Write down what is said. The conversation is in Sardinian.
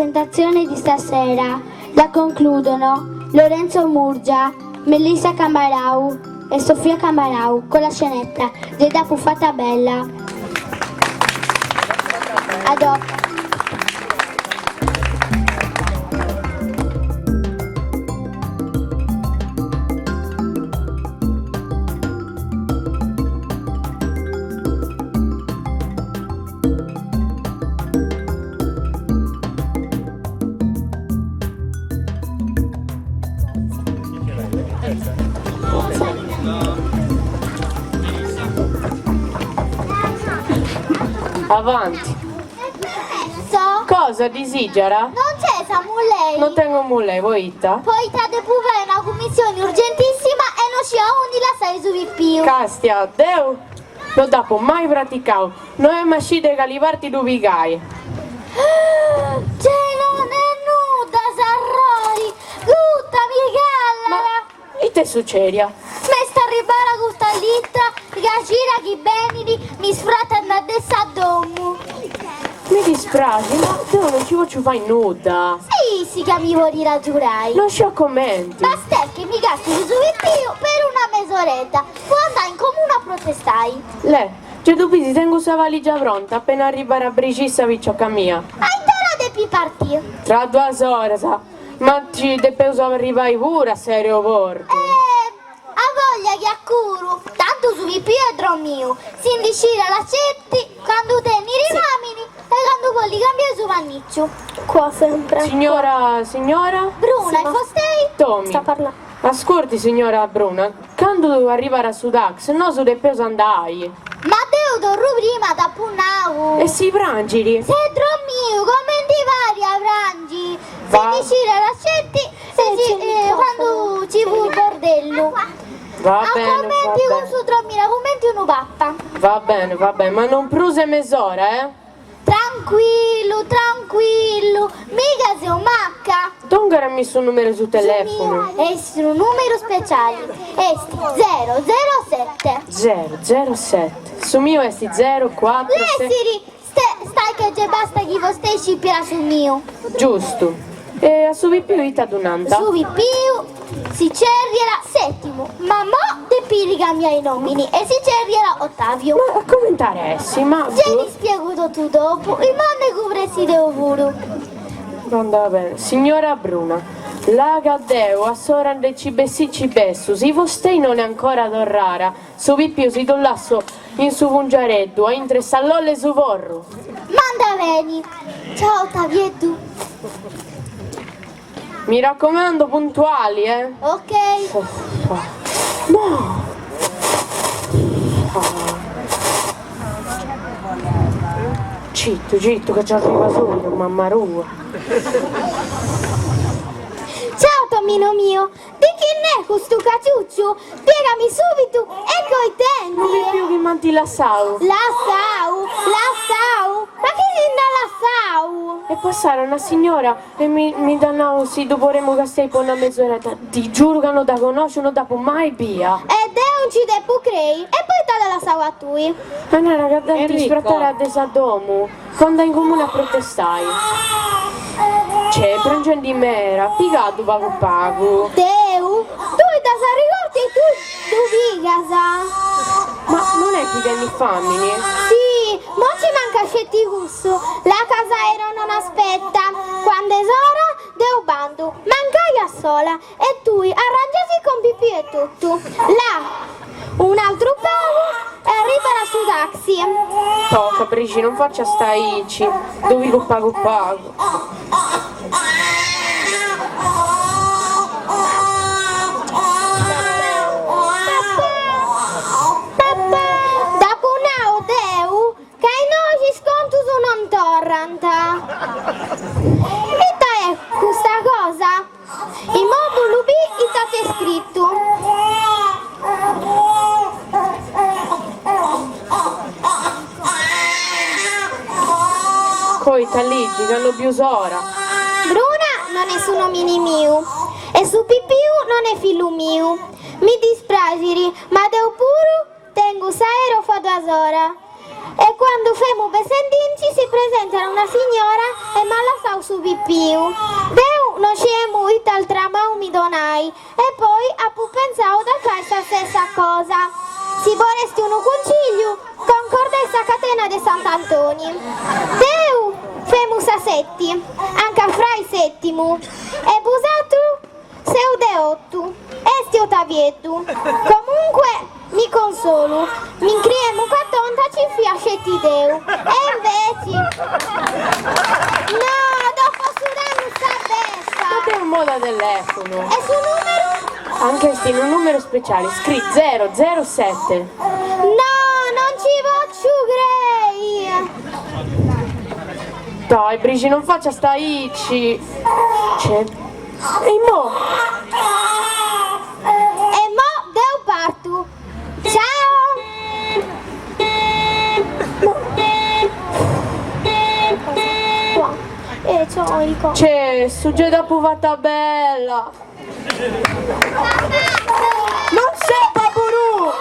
rappresentazione di stasera la concludono Lorenzo Murgia, Melissa Cambarau e Sofia Cambarau con la scenetta Gei dd'apu fata bella. A dopo. Avanti. Cosa disiggiara? Non c'è sa mulleri? Non tengo mulleri, poita? Poita depu fai una cummissioni urgentissima e no sciu aundi lassai su pipiu. Castia, deu No dd'apu mai praticau, no emu a scì de cali parti ddu pigai. Ge non est nudda s'arrori, gutta mi callara! Ma ita est succedia? M'est arribada custa litra ca cida chi benit mi sfratant de sa domu. Mi dispraxit, ma deu non ci potzu fai nudda. Sissi ca mi podit agiurai. No sciu comenti. Bast'est chi mi castit su pipiu per una mesoretta Po andai in comunu a protestai. Le, ge ddu bisi tengu sa valigia pronta appena arribara Brigì sa picioca mia. A it'ora depit partì? Tra duas oras, ma ci depeus arribai puru a s'aeroportu. Eh, a voglia chi acuru, tantu su pipiu est dromiu, si ndi scidat sceti candu tenit famini e candu bolit cambiai su pannicciu. Qua sempre. Signora, signora? Bruna e fostei? Tomi. Sta parlando. Ascurti signora Bruna, candu arribara su taxi nosu depeus andai. Ma deu torru prima, t'apu nau. E si prangiri? S'est dromiu, comenti fait a prangi? Si Va. ndi scidat sceti candu ci fut bordellu. Va A bene, va comenti bene. cussu dromit cumenti unu papa. Va bene, va bene, ma non prus 'e mes'ora, eh? Tranquillu, tranquillu, miga seu macca! Dongarami su numeru 'e su telefonu. Su miu est unu numeru speciali, est zero zero sette. Zero zero sette. Su miu est zero cuatru se. Lessiri, stai che ge basta chi vostei scippiat su miu. Giustu. E a su pipiu ita ddu nanta? Su pipiu si cerriat Settimu, ma mo depit cambiai nomini e si cerriat Ottaviu. Ma comenti at essi, ma. Gei ti spiegu totu dopu, imoi megu pressi deu puru. Anda bene. Signora Bruna, là ca deu a s'ora de ci bessì ci bessu, si vostei non è ancora torrara, su pipiu si ddu lassu in su cungiareddu, a intre sa lolla e su forru. Manda beni. Ciao Ottavieddu. Mi raccomando puntuali eh. Ok. No. Cittu, cittu ca ci arriba subito, mamma rua. Ciao Tomino mio, Di chi nd'est custu caciucciu? Spiegami subitu e coitendi! Unu pipiu chi m'ant lassau. Lassau? Lassau? Ma chi si nd'at lassau? Est passara una signora e mi mi dd'at nau si ddu podemu castiai po una mesuretta, ti giuru ca no dda connosciu, no dd'apu mai bia. E deu nci depu crei, e poita dd'at lassau a tui? At nau ca dd'ant sfratara de sa domu. Po andai in comune a protestai. Cè, prangendi mera, pigaddu pagu pagu. Deu? Tui dd'as arregortu e tui ddu pigas? Ma non est chi tenit famini? Si, mo ci mancat sceti cussu, la ca s'aereo non aspetta, quando est ora deu bandu, mancai a sola, e tui arrangiasi cun pipiu e totu. Là! Un'altru pagu e arribat su taxi. Toca, Brixi, non facciast aici, ddu pigu pagu pagu. Dd'apu nau deu Ca innoi is contus non torrant. Ita est custa cosa? Imoi bollu biri ita c'est scritu. Coita ligi ca no biu s'ora. Bruna non est su nomini miu e su pipiu non est fillu miu. Mi dispraxit, ma deu puru Tengu s'aereo fra duas oras. E candu femu bessendinci si presentat una signora e m'at lassau su pipiu. Deu no sciemu ita altramau mi donai e poi apu pentzau de fai sa stessa cosa. Si bolesti unu cuncigliu, concordai sa catena de Sant'Antoni. Deu femu sa seti, anca frai settimu, e bosatru seu de otu, esti Otavieddu. Comunque mi consolu, mi criemu ca tonta ci fia sceti deu, e inveci. No, dopo su dannu sa beffa. Totu in moda telefonu. E su numeru? Anca esti unu numeru speciali, scri zero zero sette. No, non ci pocciu crei! Dai, Brigi, non facciast aici. C'è. E immoi? E mo deu partu. Ciao! C'è, su gei dd'apu fata bella! Non c'est paburù!